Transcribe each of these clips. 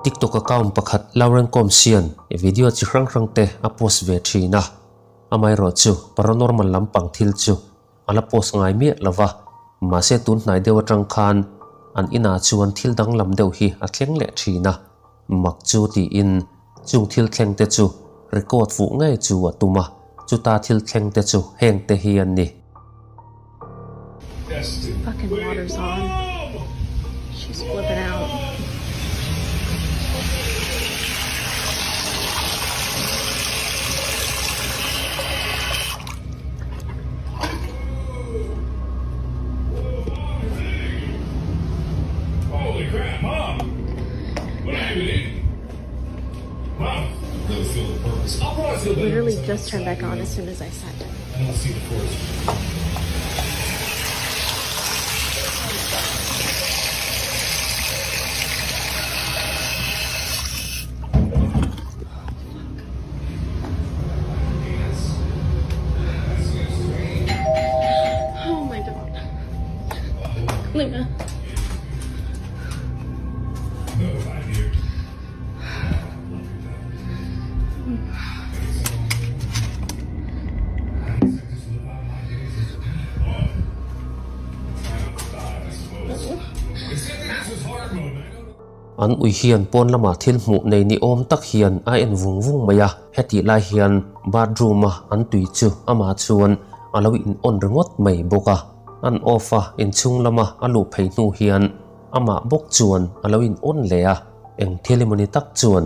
TikTok account pakhat Lauren Combs hian video chi hrang hrang te a post ve thin a, amaherawhchu paranormal lampang thil chu a la post ngai miah lo va, mahse tun hnai deuh atang khan an inah chuan thil danglam deuh hi a thleng leh thin a, mak chu tiin chung thil thleng te chu record fuh ngei chu a tum a, chuta thil thleng te chu heng te hi an ni. Fucking water's on. She's flipping out. Holy crap, Mom! What are you eating? Mom! Really feel the purpose. I'll probably feel better. Literally just turned back on as soon as I sat down. I don't see the forest. Oh my god. Luna. An ui hian pawn lamah thil hmuh nei ni awm tak hian a en vung vung mai a, hetih lai hian bathroom a an tui chu amah chuan a lo in on ringawt mai bawk a. An off a inchhung lama a luh phei hnu hian amah bawk chuan a lo in on leh a, eng thil emawni tak chuan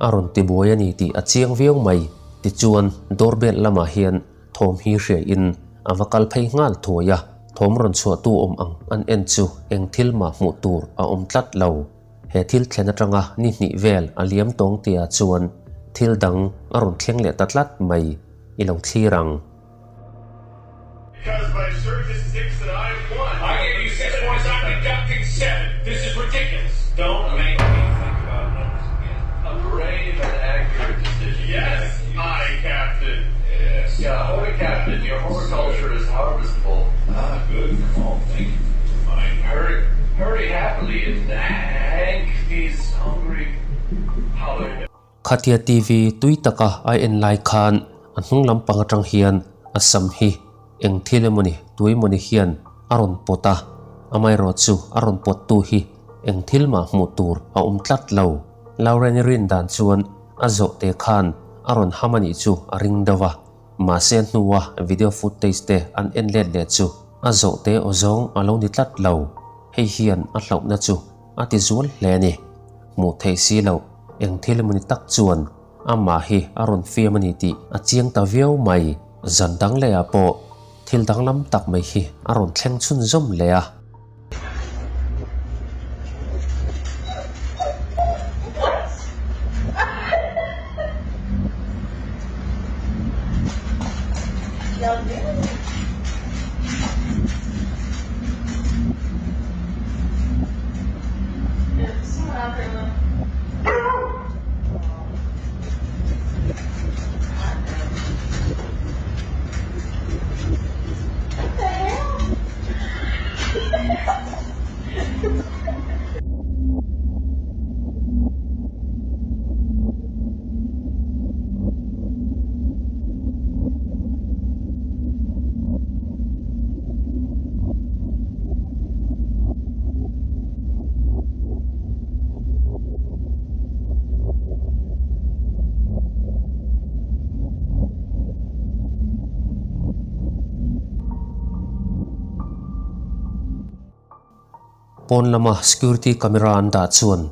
a rawn ti buai a ni tih a chiang viau mai. Tichuan doorbell lamah hian thawm hi hria in a va kal phei nghal thuai a, thawm rawn chhuah tu awm ang an en chu eng thil mah hmuh tur a awm tlat lo. He thil thlen atanga ni hnih vel a liam tawng tia chuan thil dang a rawn thleng leh ta tlat mai i lo thlir ang. Because my surgeon thinks that I won. I gave you six points, I'm deducting seven. This is ridiculous. Don't make me think about numbers again. A brave and accurate decision. Yes, I, Captain. Yes. Yeah, Hoda Captain, your horticulture is harvestable. Ah, good. Oh, thank you. Fine. Hurry, hurry happily and hank these hungry hollow. Khatia TV tui taka a en lai khan a hnung lampang atang hian a sam hi eng thil emawni tui mawni hian a rawn pawt a, amaherawh chu a rawn pawt tu hi eng thil mah hmuh tur a awm tlat lo. Lauren-i rin dan chuan a zawh te khan a rawn ham anih chu a ring deuh a, mahse a hnua video footage te an en let leh chu a zawh te aw zawng a lo ni tlat lo. Hei hian a hlauhna chu a ti zual hle a ni. Hmuh theih si loh. Eng thil emawni tak chuan amah hi a rawn fiam a ni tih a chiang ta viau mai. Zan dang lehah pawh thil danglam tak mai hi a rawn thleng chhunzawm leh a. Pawn lama security camera an dah chuan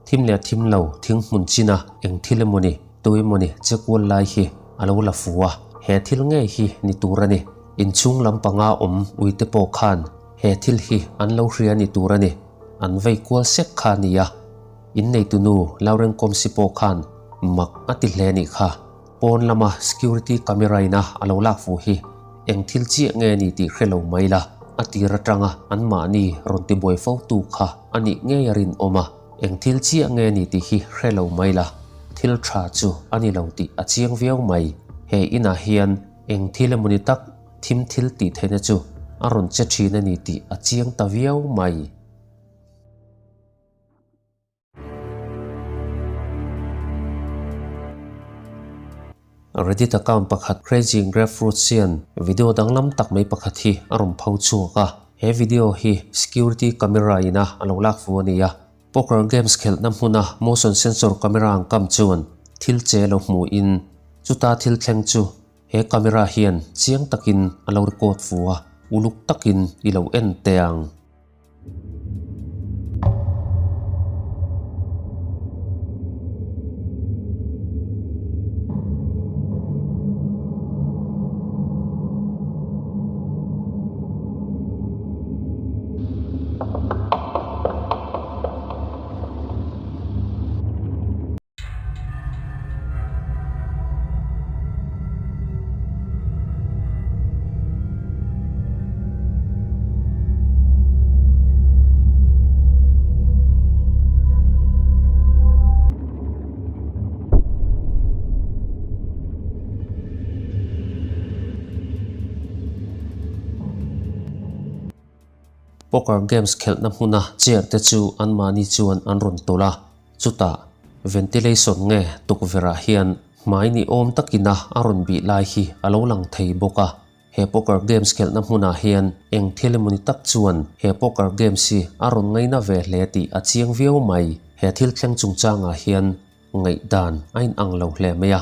thim leh thim lo thing hmun china eng thil emawni tu emawni che kual lai hi a lo la fu a, he thil ngei hi ni tur a ni. Inchhung lampanga awm uite pawh khan he thil hi an lo hria ni tur a ni. An vei kual sek kha a nia. Inneitunu Lauren Combs-i pawh khan mak a ti hle nih kha. Pawn lama security camera ina a lo lak fuh hi eng thil chiah nge ni tih hre lo mai la, a tir atanga anmahni rawn tibuai fo tu kha a nih ngei a rinawm a, eng thil chiah nge ni tih hi hre lo mai la, thil tha chu a ni lo tih a chiang viau mai. He inah hian eng thil emawni tak thim thil tih theihna chu a rawn che thin a ni tih a chiang ta viau mai. Reddit account pakhat Crazy Grapefruits hian video danglam tak mai pakhat hi a rawn pho chhuak a. He video hi security camera ina a lo lak fu a ni a. Poker games khelhna hmuna motion sensor camera ang kam chuan thil che lo hmuhin chuta thil thleng chu he camera hian chiang takin a lo record fu a, uluk takin i lo en teh ang. Poker games khelhna hmuna chair te chu anmahni chuan an rawn tawlh a, chutah ventilation nge tukverh ah hian hmai ni awm takina a rawn bih lai hi a lo lang thei bawk a. He poker games khelhna hmunah hian eng thil emawni tak chuan he poker games hi a rawn ngaina ve hle tih a chiang viau mai. He thil thleng chungchangah hian ngaihdan a inang lo hle mai a,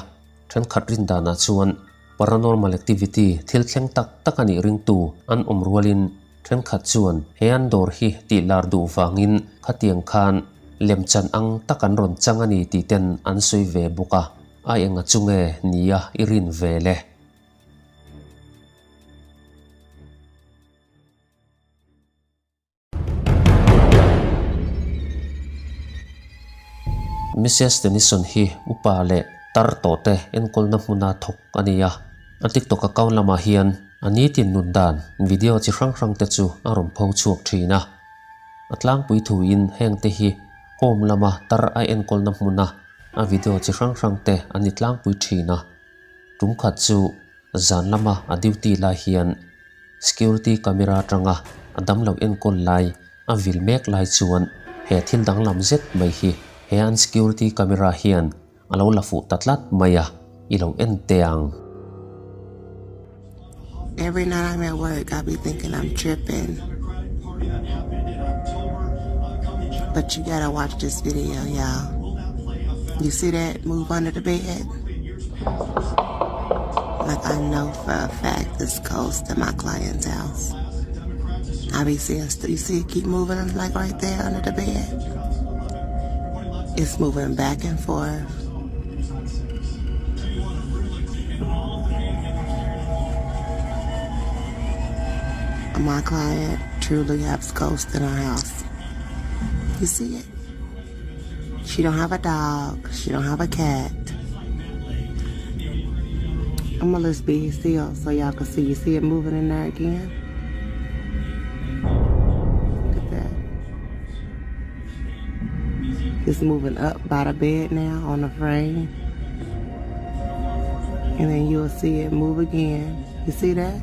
thenkhat rin danah chuan paranormal activity thil thleng tak tak a nih ringtu an awm rualin thenkhat chuan he an dawr hi tih lar duh vangin khatiang khan lemchan ang tak an rawn chang a ni tih ten an sawi ve bawk a, a enga chu nge nia i rin ve le? Mrs Tennyson hi upa leh tar tawh te enkawlna hmuna thawk a ni a. A TikTok account lamah hian a nitin nun dan video chi hrang hrang te chu a rawn pho chhuak thin a. A tlangpui thuin heng te hi home lama tar a enkawlna hmuna a video chi hrang hrang te an ni tlangpui thin a. Tum khat chu zan lama a duty lai hian security camera atanga a damlo enkawl lai a vil mek lai chuan he thil danglam zet mai hi he an security camera hian a lo la fuh ta tlat mai a, i lo en teh ang. Every night I'm at work I be thinking I'm tripping but you gotta watch this video y'all you see that move under the bed like I know for a fact it's close to my client's house I be seeing you see it keep moving like right there under the bed it's moving back and forth My client truly has ghosts in her house. You see it? She don't have a dog. She don't have a cat. I'm gonna just be still so y'all can see. You see it moving in there again? Look at that. It's moving up by the bed now on the frame. And then you'll see it move again. You see that?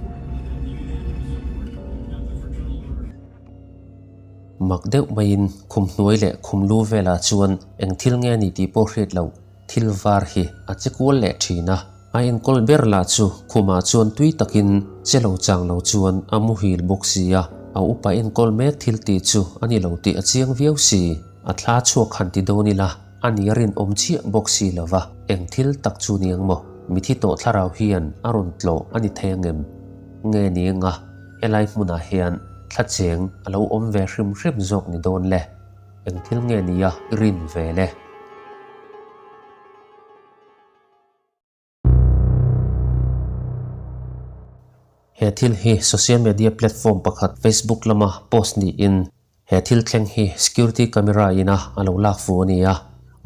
Mak deuh maiin khum hnuai leh khum lu velah chuan eng thil nge ni tih pawh hriat loh thil var hi a che kual leh thin a. A enkawl ber lah chu khumah chuan tui takin che lo chang lo chuan a muhil bawk si a, a upa enkawl mek thil tih chu a ni lo tih a chiang viau si. A thla chhuak han ti dawn ila a ni a rinawm chiah bawk si lo va, eng thil tak chu ni ang maw? Mithi tawh thlarau hian a rawn tlawh a ni thei angem? Nge ni anga helai hmunah hian thla cheng a lo awm ve hrim hrim zawk ni dawn le? Eng thil nge nia i rin ve le? He thil hi social media platform pakhat Facebook lama post niin he thil thleng hi security camera ina a lo lak fu a ni a.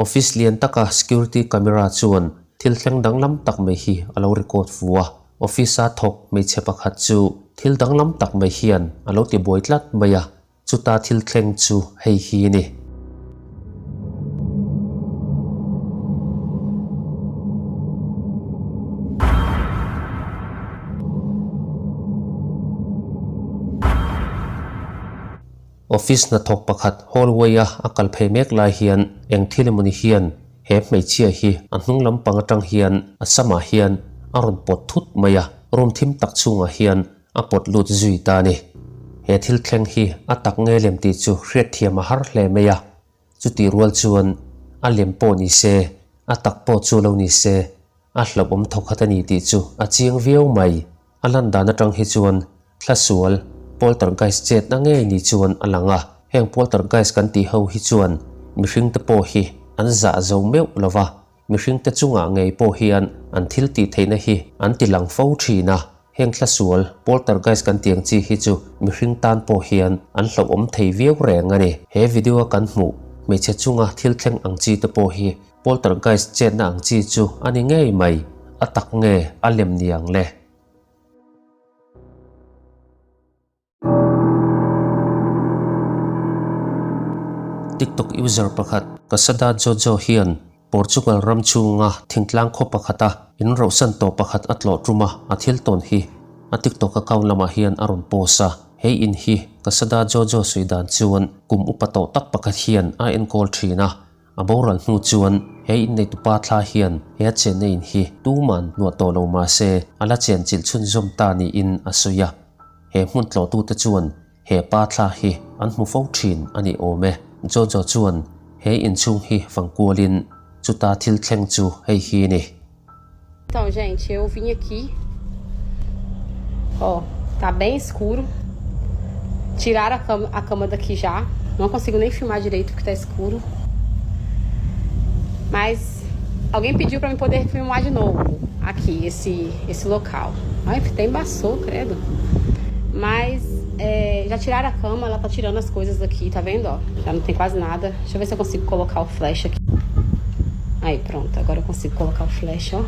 Office lian taka security camera chuan thil thleng danglam tak mai hi a lo record fu a. Office-a thawk hmeichhe pakhat chu thil danglam tak mai hian a lo ti buai tlat mai a. Chuta thil thleng chu hei hi a ni. Office hnathawk pakhat hallway-a a kal phei mek lai hian eng thil emawni hian. He hmeichhia hi a hnung lampang atang hian a samah hian a rawn pawt thut mai a, room thim tak chhungah hian a pawt lut zui ta a ni. He thil thleng hi a tak nge lem tih chu hriatthiam a har hle mai a, chutih rual chuan a lem pawh ni se, a tak pawh chu lo ni se, a hlauhawm thawkhat a ni tih chu a chiang viau mai. A lan dan atang hi chuan thlasual, poltergeist chetna ngei ni chuan a lang a, heng poltergeist kan tih ho hi chuan mihringte pawh hi an zah zo meuh lo va, mihringte chungah ngei pawh hian an thil tih theihna hi an ti lang fo thin a, heng thlasual, poltergeist kan tih ang chi hi chu mihring tan pawh hian an hlauhawm thei viau reng a ni. He video a kan hmuh hmeichhe chunga thil thleng ang chi te pawh hi Poltergeist chetna ang chi chu a ni ngei mai, a tak nge a lem ni ang le? TikTok user pakhat Kasada Jojo hian Portugal ram chhunga thingtlang khaw pakhata in rohsan tawh pakhat a tlawh tum a, a thil tawn hi a TikTok account lamah hian a rawn post a. He in hi Kasada Jojo sawi dan chuan kum upa tawh tak pakhat hian a enkawl thin a, A boral hnu chuan he inneitupa thla hian he a chenna in hi tuman luah tawh lo mah se a la chen chilh chhunzawm ta niin a sawi a. He hmun tlawhtute chuan he pa thla hi an hmu fo thin a ni awm e. Jojo chuan he inchhung hi fang kualin chuta thil thleng chu hei hi ni. Então, gente, eu vim aqui. Ó, tá bem escuro. Tiraram a cama, a cama daqui já. Não consigo nem filmar direito porque tá escuro. Mas alguém pediu para me poder filmar de novo aqui esse esse local. Ai, até embaçou, credo. Mas é, já tiraram a cama, ela tá tirando as coisas aqui, tá vendo? Ó, já não tem quase nada. Deixa eu ver se eu consigo colocar o flash aqui. Aí, pronto. Agora eu consigo colocar o flash, ó.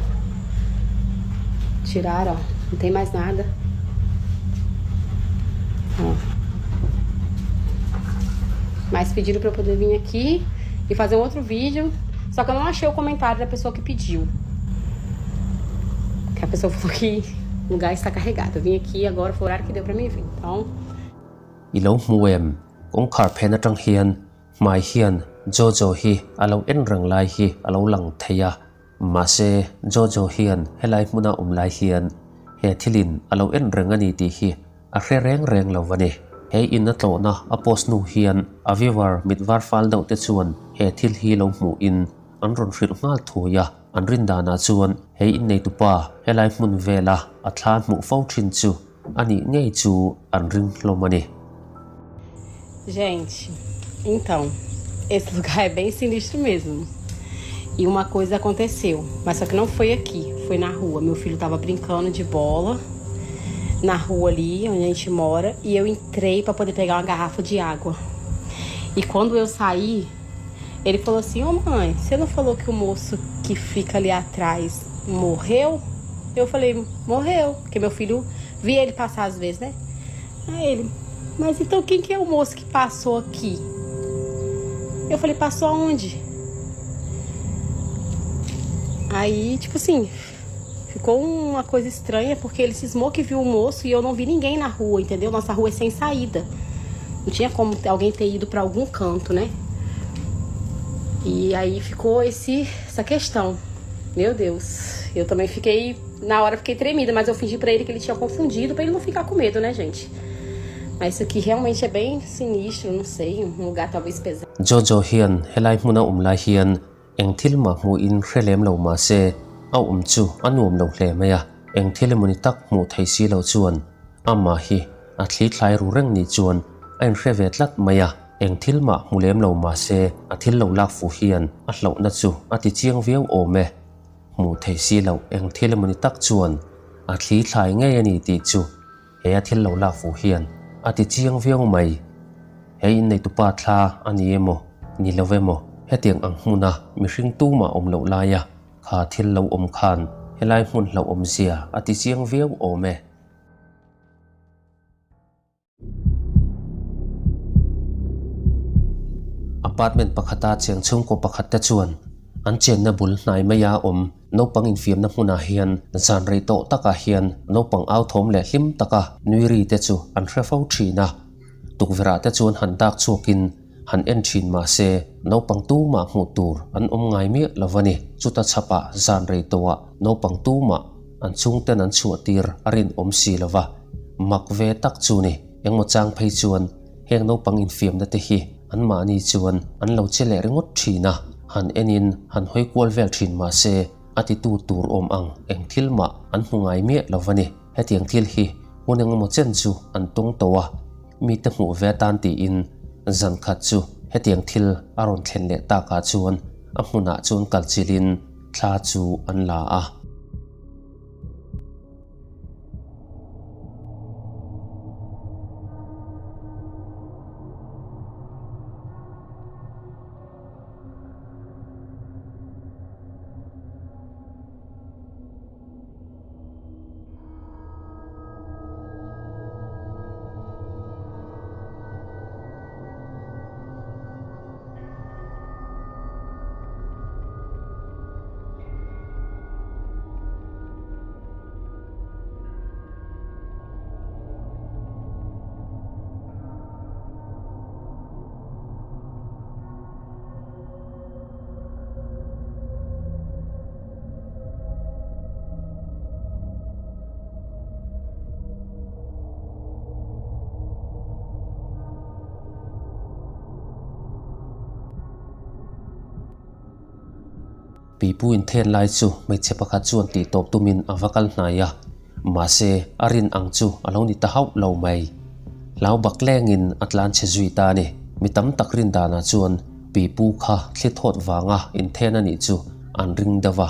Tiraram, ó. Não tem mais nada. Ó. Mas pediram pra eu poder vir aqui e fazer um outro vídeo. Só que eu não achei o comentário da pessoa que pediu. Que a pessoa falou que o lugar está carregado. Eu vim aqui agora, foi o horário que deu pra mim vir. Então... I lo hmu em? Kawngkhar phen atang hian hmai hian Jojo hi a lo en reng lai hi a lo lang thei a. Mahse, Jojo hian helai hmuna awm lai hian he thilin a lo en reng a ni tih hi a hre reng reng lo a ni. He in a tlawhna a post hnu hian a viewer mit var fal deuh te chuan he thil hi lo hmuhin an rawn hrilh nghal thui a. An rin danah chuan he inneitupa helai hmun vela a thla hmuh fo thin chu a nih ngei chu an ring hlawm a ni. Gente, então, esse lugar é bem sinistro mesmo. E uma coisa aconteceu, mas só que não foi aqui, foi na rua. Meu filho tava brincando de bola na rua ali onde a gente mora e eu entrei para poder pegar uma garrafa de água. E quando eu saí, ele falou assim: "Ô oh, mãe, você não falou que o moço que fica ali atrás morreu?" Eu falei: "Morreu", porque meu filho via ele passar às vezes, né? Aí ele: "Mas então quem que é o moço que passou aqui?" Eu falei: "Passou aonde?" Aí, tipo assim, ficou uma coisa estranha porque ele cismou que viu o moço e eu não vi ninguém na rua, entendeu? Nossa rua é sem saída. Não tinha como alguém ter ido para algum canto, né? E aí ficou esse, essa questão. Meu Deus, eu também fiquei, na hora fiquei tremida, mas eu fingi para ele que ele tinha confundido, para ele não ficar com medo, né, gente? Mas isso aqui realmente é bem sinistro, não sei, um lugar talvez pesado. Jojo hian helai hmuna awm lai hian eng thil mah hmuhin hre lem lo mah se a awm chu a nuam lo hle mai a, eng thil emawni tak hmuh thei si lo chuan amah hi a thli thlai ru reng ni chuan a inhre ve tlat mai a, eng thil mah hmu lem lo mah se a thil lo lak fuh hian a hlauhna chu a ti chiang viau awm e. Hmuh thei si loh eng thil emawni tak chuan a thli thlai ngei a ni tih chu he a thil lo lak fuh hian a ti chiang viau mai. He inneitupa thla a ni emaw ni lo emaw hetiang ang hmuna mihring tumah awm loh laia kha thil lo awm khan helai hmun hlauhawmzia a ti chiang viau awm e. Apartment pakhata cheng chhungkaw pakhat te chuan an chenna bul hnai maia awm naupang infiamna hmunah hian zan rei tawh takah hian naupang au thawm leh hlim taka nui ri te chu an hre fo thin a. Tukverh ah te chuan han dak chhuakin. Han en thin mah se, naupang tumah hmuh tur an awm ngai miah lo a ni. Chuta chhapah zan rei tawhah naupang tumah an chhungten an chhuah tir a rinawm si lo va, mak ve tak chu ni. Engmaw chang phei chuan heng naupang infiamna te hi anmahni chuan an lo che leh ringawt thin a, han enin han hawi kual vel thin mah se a titu tur awm ang eng thil mah an hmu ngai miah lo va ni. Hetiang thil hi hun engemaw chen chu an tawng tawh a, mite hmuh ve atan tiin zan khat chu hetiang thil a rawn thlen leh takah chuan a hmunah chuan kal chilhin thla chu an la a. Pipu inthen lai chu hmeichhe pakhat chuan tih tawp tumin a va kal hnai a, mahse a rin ang chu a lo ni ta hauh lo mai. Hlau bak lengin a tlan chhe zui ta a ni. Mi tam tak rin danah chuan pipu kha thli thawt vanga inthen a nih chu an ring deuh a.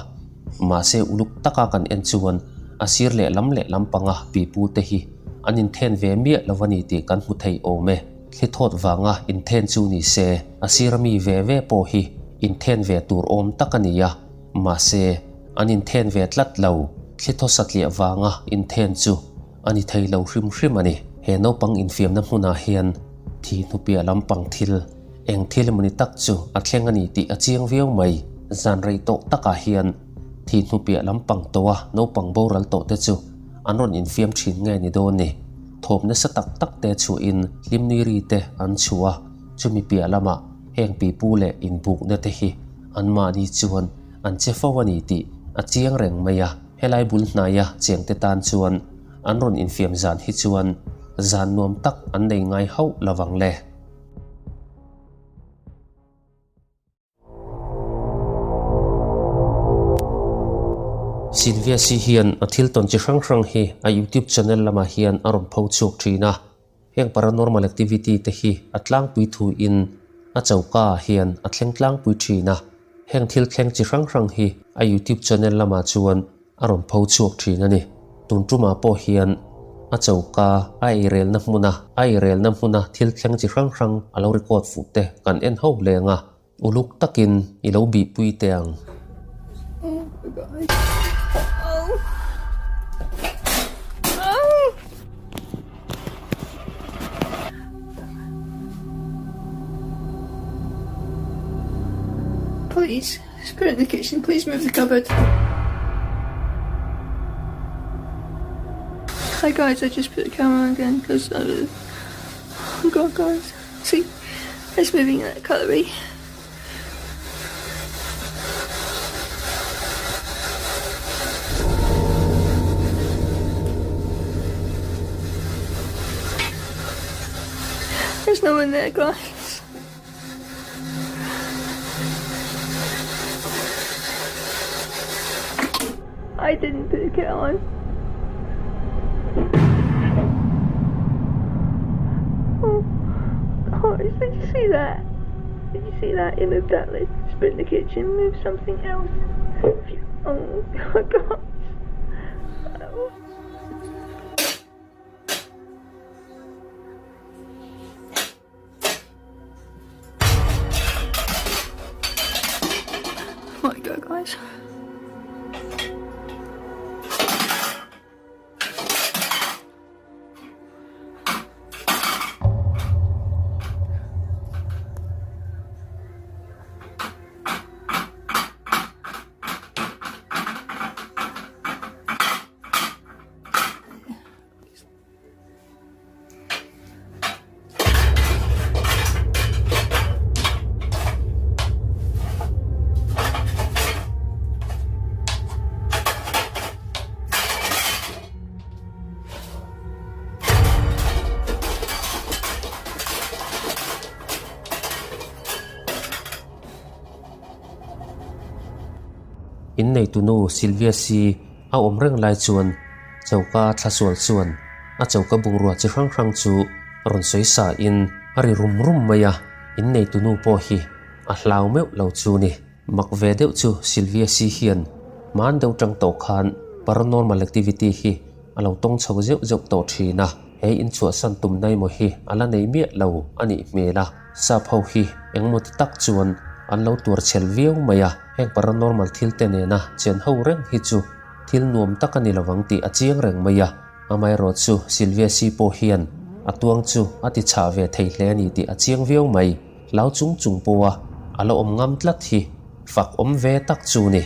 Mahse uluk taka kan en chuan a sir lehlam lehlam panga pipu te hi an inthen ve miah lo a ni tih kan hmu thei awm e. Thli thawt vanga inthen chu ni se a sir ami ve ve pawh hi inthen ve tur awm tak a ni a, mahse an inthen ve tlat lo. Thli thaw satliah vanga inthen chu a ni thei lo hrim hrim a ni. He naupang infiamna hmunah hian thi hnupiah lampang thil eng thil emawni tak chu a thleng a ni tih a chiang viau mai. Zan rei tawh takah hian thi hnupiah lampang tawha naupang boral tawh te chu an rawn infiam thin nge ni dawn ni. Thawm nasa tak tak te chhuahin hlimnui ri te an chhuah a, chumi piah lamah heng pipu leh inbukna te hi anmahni chuan an che fo a ni tih a chiang reng mai a. Helai bul hnaia chengte tan chuan an rawn infiam zan hi chuan zan nuam tak an nei ngai hauh lovang le. Sylvia Si hian a thil tawn chi hrang hrang hi a YouTube channel lamah hian a rawn pho chhuak thin a, heng paranormal activity te hi a tlangpui thuin a choka ah hian a thleng tlangpui thin a, heng thil thleng chi hrang hrang hi a YouTube channel lamah chuan a rawn pho chhuak thin a ni. Tun tumah pawh hian a choka a eirelna hmuna a eirelna hmuna thil thleng chi hrang hrang a lo record fuh te kan en ho leng a, uluk takin i lo bihpui teh ang. Please, spirit in the kitchen, please move the cupboard. Hi guys, I just put the camera on again because uh, oh god guys, see, it's moving that cutlery. There's no one there guys. I didn't put the kettle on. Oh, gosh, did you see that? Did you see that? It moved that lid. Spit in the kitchen, move something else. Oh, God. Oh. Might go, guys. Inneitunu Sylvia si a awm reng lai chuan choka thlasual chuan a choka bungrua chi hrang hrang chu rawn sawi sa in a ri rum rum mai a, inneitunu pawh hi a hlau meuh lo chu ni. Mak ve deuh chu Sylvia si hian hman deuh tang tawh khan paranormal activity hi a lo tawng chho zeuh zeuh tawh thin a, he inchhuahsan tum nai maw hi a la nei miah lo a nih hmel a, sap ho hi engemaw ti tak chuan an lo tuar chhel viau mai a, heng paranormal thil te nena chen ho reng hi chu thil nuam tak a ni lovang tih a chiang reng mai a, amaherawh chu Sylvia si pawh hian a tuang chu a ti chhah ve thei hle a ni tih a chiang viau mai. Hlau chung chung pawha a la awm ngam tlat hi fak awm ve tak chu ni.